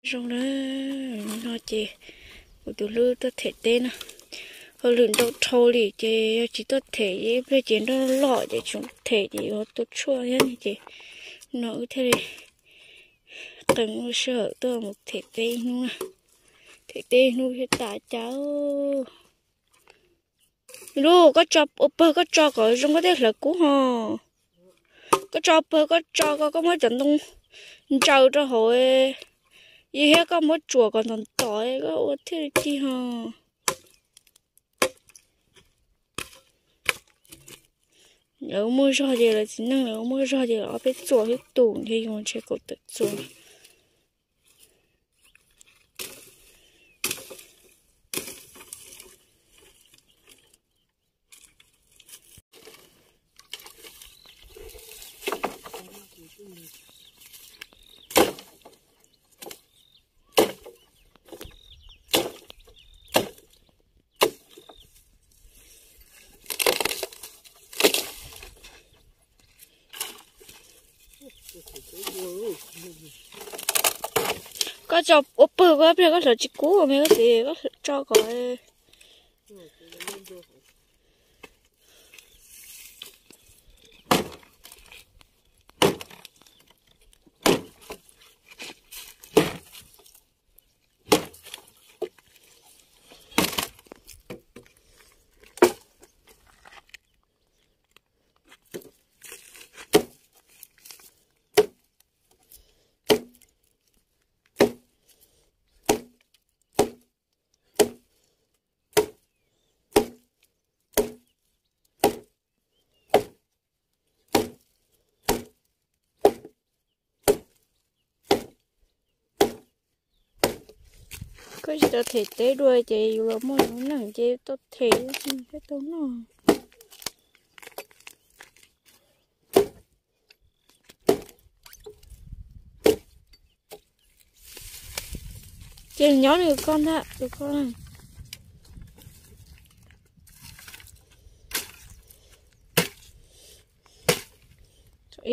Zoo na, no ces kuv tus hlub tuaj them teb na. Hauj lwm ntau dhau li ces yog tsis tuaj them ib pliag ces nroj loj ces tseem them ces yuav tua tshuaj thiab ne ces no wb thiaj li qee lub sij hawm tuaj mus them teb ib hnub na. Them teb ib hnub thiaj tas cas. Lub, koj tso ua pawg, koj tso kom zoo koj thiaj hlawv kub ho. Koj tso pawg, koj tso ko, koj muab cov ntoo ntsaws rau hauv, yog thiab koj muab tsuam kom ntom ntom koj ua thiaj li ci ho. Lawv muaj zog ces lawv txiv neej, lawv muaj zog ces lawv ob peb txuas xwb, tus ntshe yus ntshe kaum tawm txuas. Koj tso ua pawg, koj pliag koj hlawv tsis kub me koj txiv, koj tso kom Koj tsis tau them teb dua ces yus los muaj lub neej ces tuaj them thiab tau noj. Ces nyob nws koj ntag, tus koj na.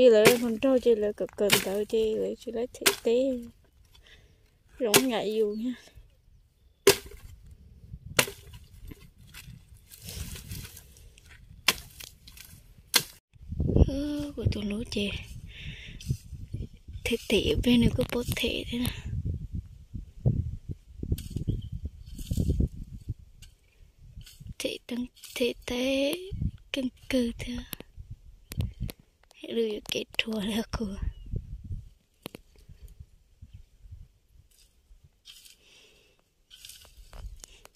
Ib lawv hluas nraug ces lawv kawm kawm ntawv ces lawv tsis laib them teb, zoo nkaus yus thiab. Kuv tus hlub ces them them peb nws kuj paub them thiab na. Them, them teb keej kawg thiab. Lwm yuav kev rhuav li kuv.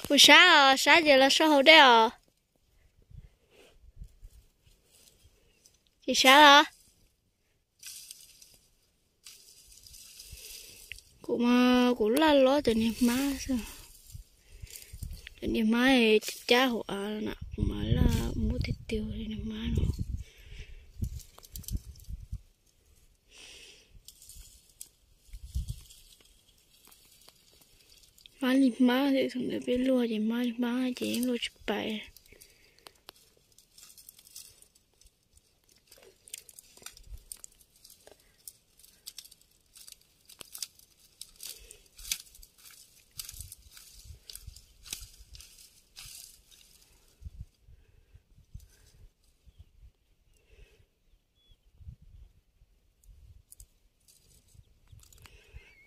Puas sab os, sab ces los soj hauv dej os. Tsis sab los? Kuv mas kuv laj lob cov niag hmab xwb. Cov niag hmab cab hauv av na, kuv mas laj muab tiag tiag li niag hmab no. Hmab li hmab, thaum ntawd peb luaj ces hmab li hmab ces yeej luaj tsis pais.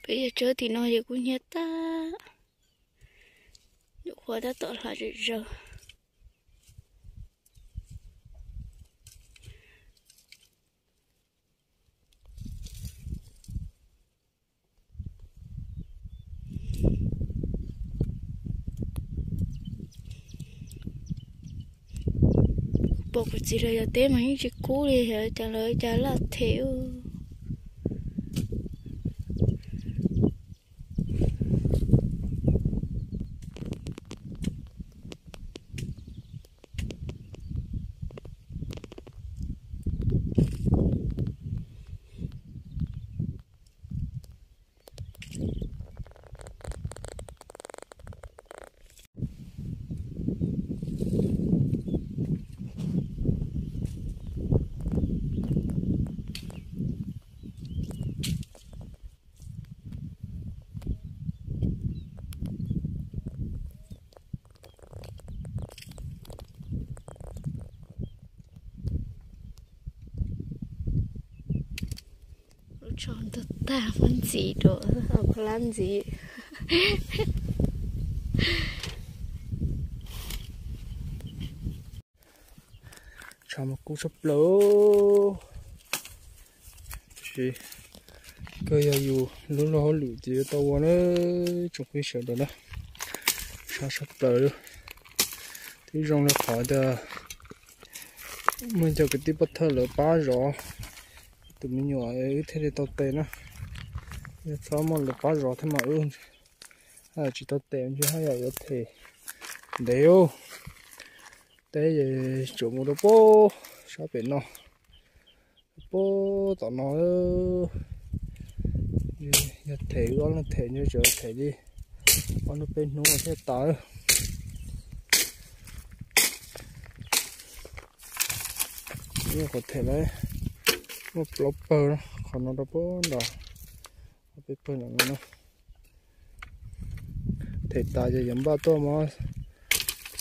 Peb yog tsawb tim no ces kuj hnyiab tag, nyuam qhuav tab tom hlav zom zaws. Pom kuv txiv lawv cov teb mas yeej tsis kub li, cas lawv cas laj them. Ntug tag muab ntxiv dua, pha lab ntxiv. Tshav mas kub tshaj plaws. Tiam sis kawg yog yus lub luag hauj lwm ces yuav tau ua na, tsoom phooj ywg sawv daws na. Tshav tshaj plaws li. Twb zoo li qhov tias muaj cov kwv tij pov thawj lawv pab zov tus me nyuam wb thiaj li tau tes na. Yog tsis muaj lawv pab zov thiab mas wb tsis tau tes, ntshe haj yam yuav them ntev. Teb ces tsuas mus rau pem sab pem no, pem tom no. Yog them wb ob leeg them ntshe tseem them li ob hnub peb hnub thiaj tas. Nyuam qhuav them lawm muaj plaub pawg, qhov no rau pem nram, ob peb pawg no. Them tas ces yuav npaj tuaj muab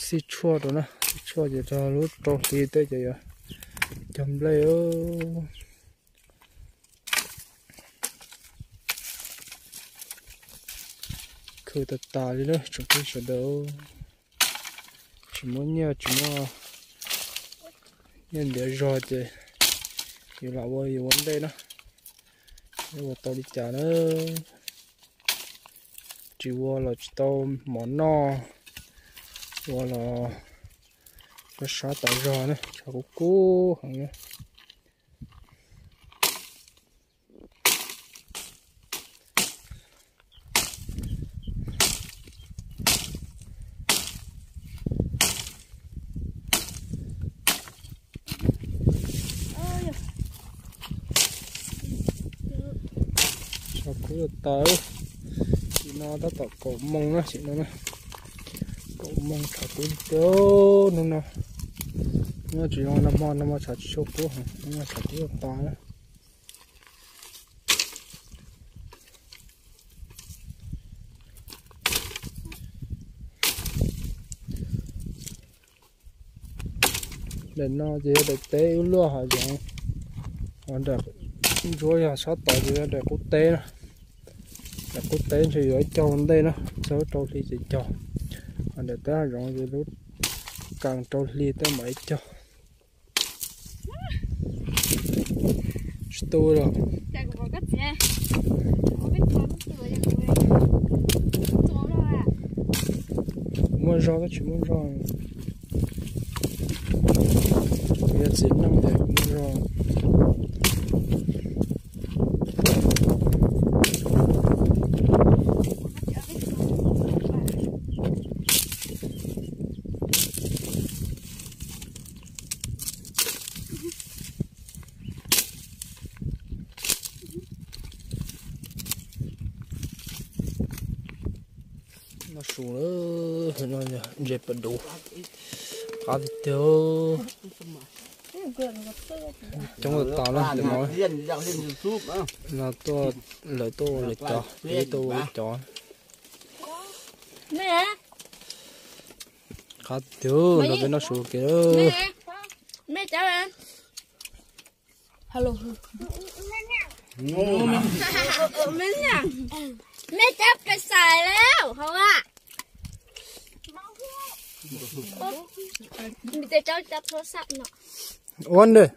xij tshuaj rau na, xij tshuaj ces rau lub rau hli tej ces yuav cog nplej. Khwv tas tas li na tsoom phooj ywg sawv daws. Tsis muaj nyiaj, tsis muaj nyiaj ntiav zog ces yus lam ua yus ua ntej na. Ua tau li cas na, tsis ua los tsis tau mov noj, ua los sab sab tas zog na, tshav kub kub heev na. Tshav kub tas, sim no tab tom kaum moos na, sim no na, kaum moos tshav kub tiag hnub no. Hnub no tsis zoo nag hmo, nag hmo tshav tsis tshua kub, hnub no tshav kub tas na. Daim no ces yog daim teb wb luaj hav zoov, ho daim ntsuab yog sab tod ces yog daim qub teb na. Daim qub teb ntshe yuav ib cog ua ntej na, txog rau hli ces cog. Ho daim teb hav zoov ces lub kas rau hli tej mam ib cog. Tsis tu lawm. Kuv muaj zog tab tsis muaj zog. Kuv yog txiv neej ces kuv muaj zog. Noj su, ntses pas duv qab tiag tiag. Coob tas tas na, tus no no tuaj, lawv tuaj ua lawv cov, peb tuaj ua peb cov. Qab tiag tiag, nrog peb noj su kev. Mej cab pes xais lawm hauv a. Ua ntej.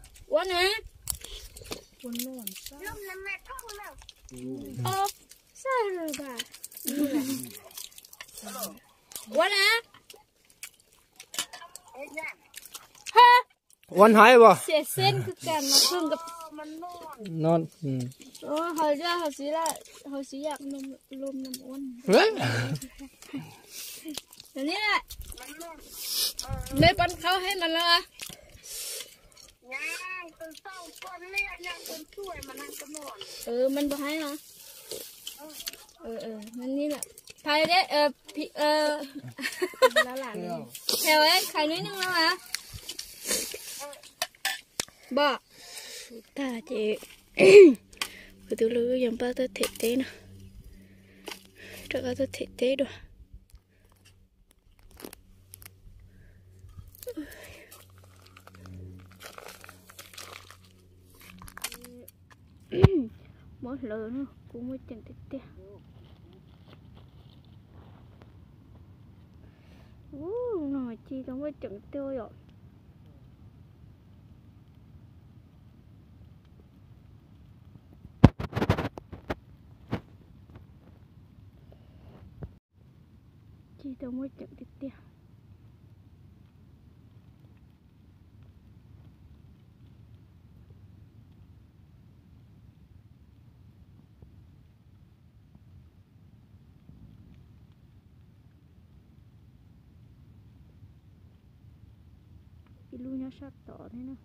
Ua na. Ha. Ua hais as. Neb pon qhau hais mas no. Mas npau hais no. Phais, phais neb neeg no mas. Npau tag ces kuv tus hlub yog npaj tuaj them teb no, rov qab tuaj them teb dua. Muab Lawv no kuj muaj ceem tiag tiag. Ub, no ci tau muaj ceem tiag yom. Ci tau muaj ceem tiag tiag. Ib lub nyob sab tod thiab na.